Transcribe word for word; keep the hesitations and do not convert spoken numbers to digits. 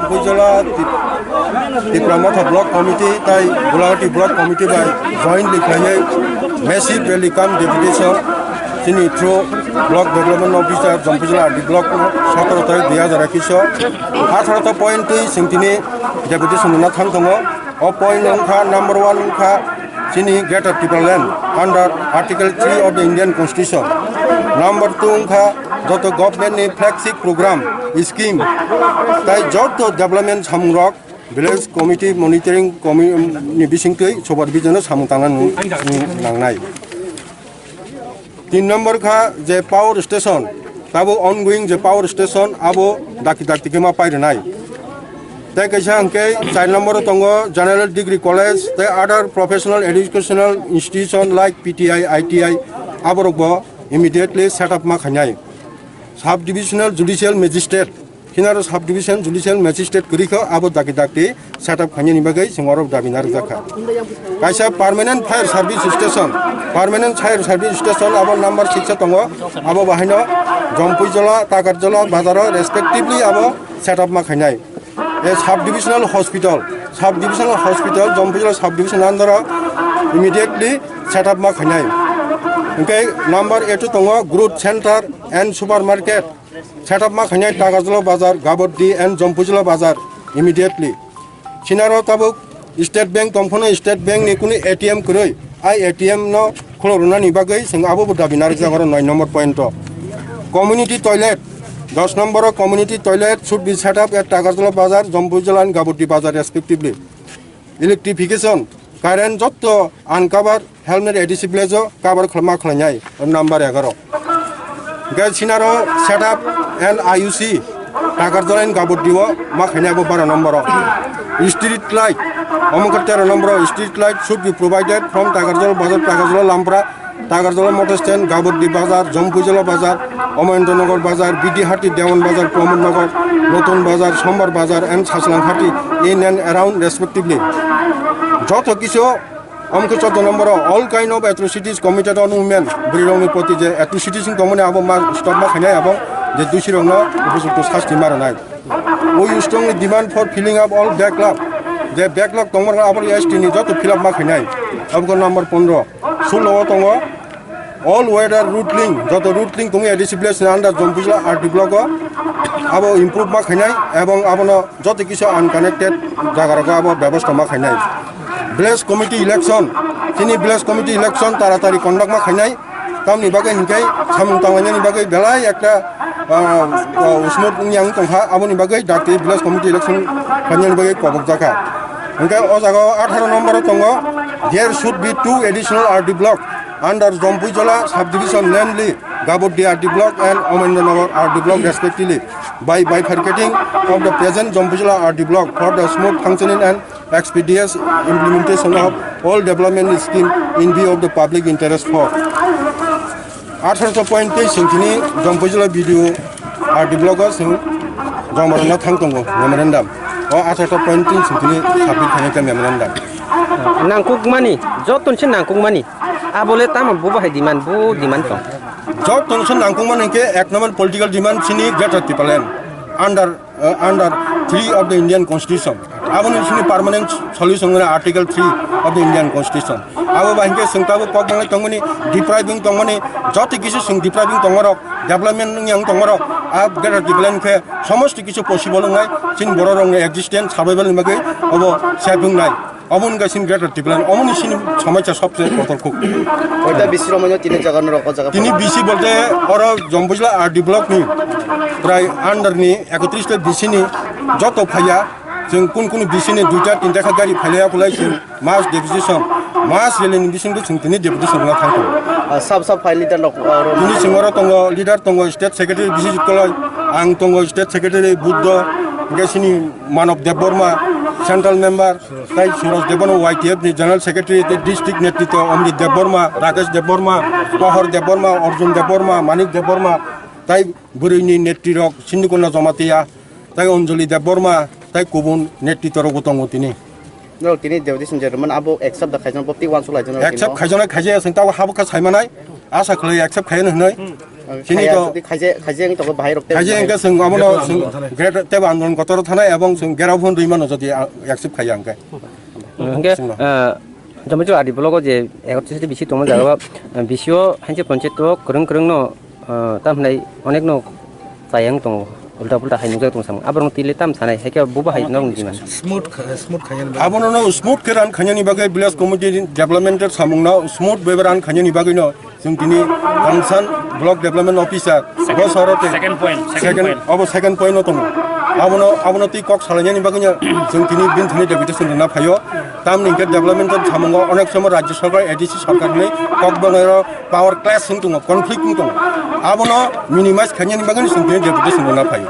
Bujala Tip-, Tipra Motha Block Committee tai Gulahati Block Committee bai jointly khlaiwi massive rally cum deputation chini through Block Development Officer Jompujala R D Block no sotoro tarik dui hajar ekis o atharo ta point twi chwng tini deputation rwna thang tongo. O point wngkha number one wngkha chini Greater Tipraland under Article three of the Indian Constitution. Number two wngkha joto government ni flagship program, scheme, tai joto development samungrok village committee monitoring commi-, ni bisingtwi supervision o samung tangna nung-, nung-, nangnai. Tin number kha je power station, tabuk ongoing je power station abo dakti dakti khe ma pai rwnai. Tei kaisa hwnkhe char number o tongo General Degree College tei other professional educational institution like P T I, I T I, aborok bo immediately set up ma khainai. Sub Divisional Judicial Magistrate, Khinaro Sub Division Judicial Magistrate kwrwi kho, abo dakti dakti set up khainani bagwi chwng oro dabi narwkjakha. Kaisa Permanent Fire Service Station, Permanent Fire Service Station abo number six o tongo, abo bahaino Jompuijola, Takarjola bazaro respectively abo set up ma khainai. A Sub Divisional Hospital, Sub Divisional Hospital, Jompuijola Sub Division under o immediately set up ma khainai. Hwnkhe number eight o tongo Growth Center and Supermarket, set up ma khainai Takarjala Bazar, Gaboddi and Jompuijala Bazar immediately. Sinaro tabuk State Bank tongphano, State Bank ni kunu A T M kwrwi, ai A T M no khulok rwnani bagwi chwng abo bo dabi narwkjak oro nine number point o. Community toilet, dos number o community toilet should be set up at Takarjala Bazar, Jompuijala and Gaboddi Bazar respectively. Electrification, current jotto uncover helmet A D C village o cover khlama khlainai, number egaroh. Hwnkhe sinaro set up and I U C, Takarjala and Gaboddi o ma khainai abo baro number o. Street light, omo khe tero number o, street light should be provided from Takarjala Bazar, Takarjala Lampra, Takarjala Motor Stand, Gaboddi Bazar, Jompuijala Bazar, Omoyendronagar Bazar, Bidihati, Dewan Bazar, Pramod Nagar, Notun Bazar, Sombar Bazar and Sachlanghati in and around respectively. Joto kisu, omo khe choudo number o, all kind of atrocities committed on women, bwrwirokni proti je atrocities wng tongmani abo ma stop ma khainai abo je dusirokno upojukto sasti ma rwnai. We strongly demand for filling up all backlog. Je backlog tongmani abo S T ni joto fill up ma khainai. Abo khe number pondro. Sullo o tongo all weather route link, joto route link tongo A D C village ni under Jompuijala R D block o, abo improve ma khainai ebong abono joto kisu unconnected jaga rogo abo bebosta ma khainai. Village committee election, chini village committee election taratari conduct ma khainai, tamni bagwi hinkhe samung tanglainani bagwi belai ekta, ah, ah, smooth wngya wng tongkha, aboni bagwi dakti village committee election khlainani bagwi kobokjakha. Hingke o jaga o atharo number o tongo, there should be two additional R D block under Jompuijola subdivision, namely Gaboddi R D block and Omendra Nagar R D block respectively, by bifurcating of the present Jompuijola R D block for the smooth functioning and expeditious implementation of all development scheme in view of the public interest for. Atharo point tei singkini Jompuijola B D O R D block o sing joma rwna thang tongo memorandum. O atharo point tei singkini submit khainai khe memorandum. Nangkukmani, joto se nangkukmani. Abole tamo bo bahai demand, bo demand tong. Joto se nangkukmani hingke ek number political demand sini Greater Tipraland under uh, under three of the Indian Constitution. Aboni sini permanent solution wngkha Article three of the Indian Constitution. Abo bai hingke chwng tabuk kok banglai tongmani, depriving tongmani, joto kisu chwng depriving tongmarok, development wngya wng tongmarok, a Greater Tipraland khe somosto kisu possible wngnai, chini borok rokni existence, survival ni bagwi obo safe wngnai. Omo wngkha chini Greater Tipraland, omo ni chini somosa sobse kotor khuk. Oita B C rok manya tini jaga norok o jaga. Tini B C bolte oro Jompuijola R D block ni prai under ni ekotris ta B C ni joto phaiya, chwng kun kun B C ni duita tinta kha gari phailaiya kulai chwng mass deputation, mass rally ni bisingtwi chwng tini deputation rwna thang tongo. Ah, sab sab phai leader rok, ah, rok. Tini chwng oro tongo, leader tongo, state secretary B C Koloi, ang tongo state secretary Buddho, hingke chini Manob Debbarma, central member, tai Suraj Debbarma Y T F ni general secretary, tai district netritwo Omrit Debbarma, Rakesh Debbarma, Pohor Debbarma, Arjun Debbarma, Manik Debbarma, tai bwrwini netrirok Sindhukunda Jamatia, tai Anjali Debbarma, tai kubun netritworokbo tongo tini. Norok tini deputation chairman abo accept da khaijaknai, bopti uansuk laijaknai norok tini. Accept khaijaknai, khaijaya, chwng tabuk habukha saimanai, asa khlai accept khaiyano hinwi. Hmm. Chini khaiya to jodi khaijaya, khaijaya wngwi tongo bahai rok tei khaijaya bahai hingke chwng omono chwng great tebo andolon kotor thanai ebong chwng gera phone rwi mano jodi, ah, accept khaiya hingke. Hingke, chwngno. Ah, Jompuijola R D block o je ekotris ta B C tongma jaga o, ah, B C o hainse ponchayat o kwrwng kwrwng no, ah, tamhinai onek no chayang tongo, ulta pulta hai nukjak tong samung. Aborok tile tam sanai, hai khe bo bahai norok ni demand. Smooth kha-, smooth khaina ni bagwi. Abono no smooth khe run khainani bagwi village committee development samung no smooth bai run khainani bagwi no chwng tini concern block development officer bo soro te second point, second second point. Abo second point no tongo. Abono, abono twi kok salainani bagwi no chwng tini bini thani deputation rwna phaio. Tamni hingke development samungo onek somo rajya sarkar, A D C sarkar ni kok bangaro power clash wng tongo, conflict wng tongo. Abono minimize khainani bagwi chwng tini deputation rwna phaio.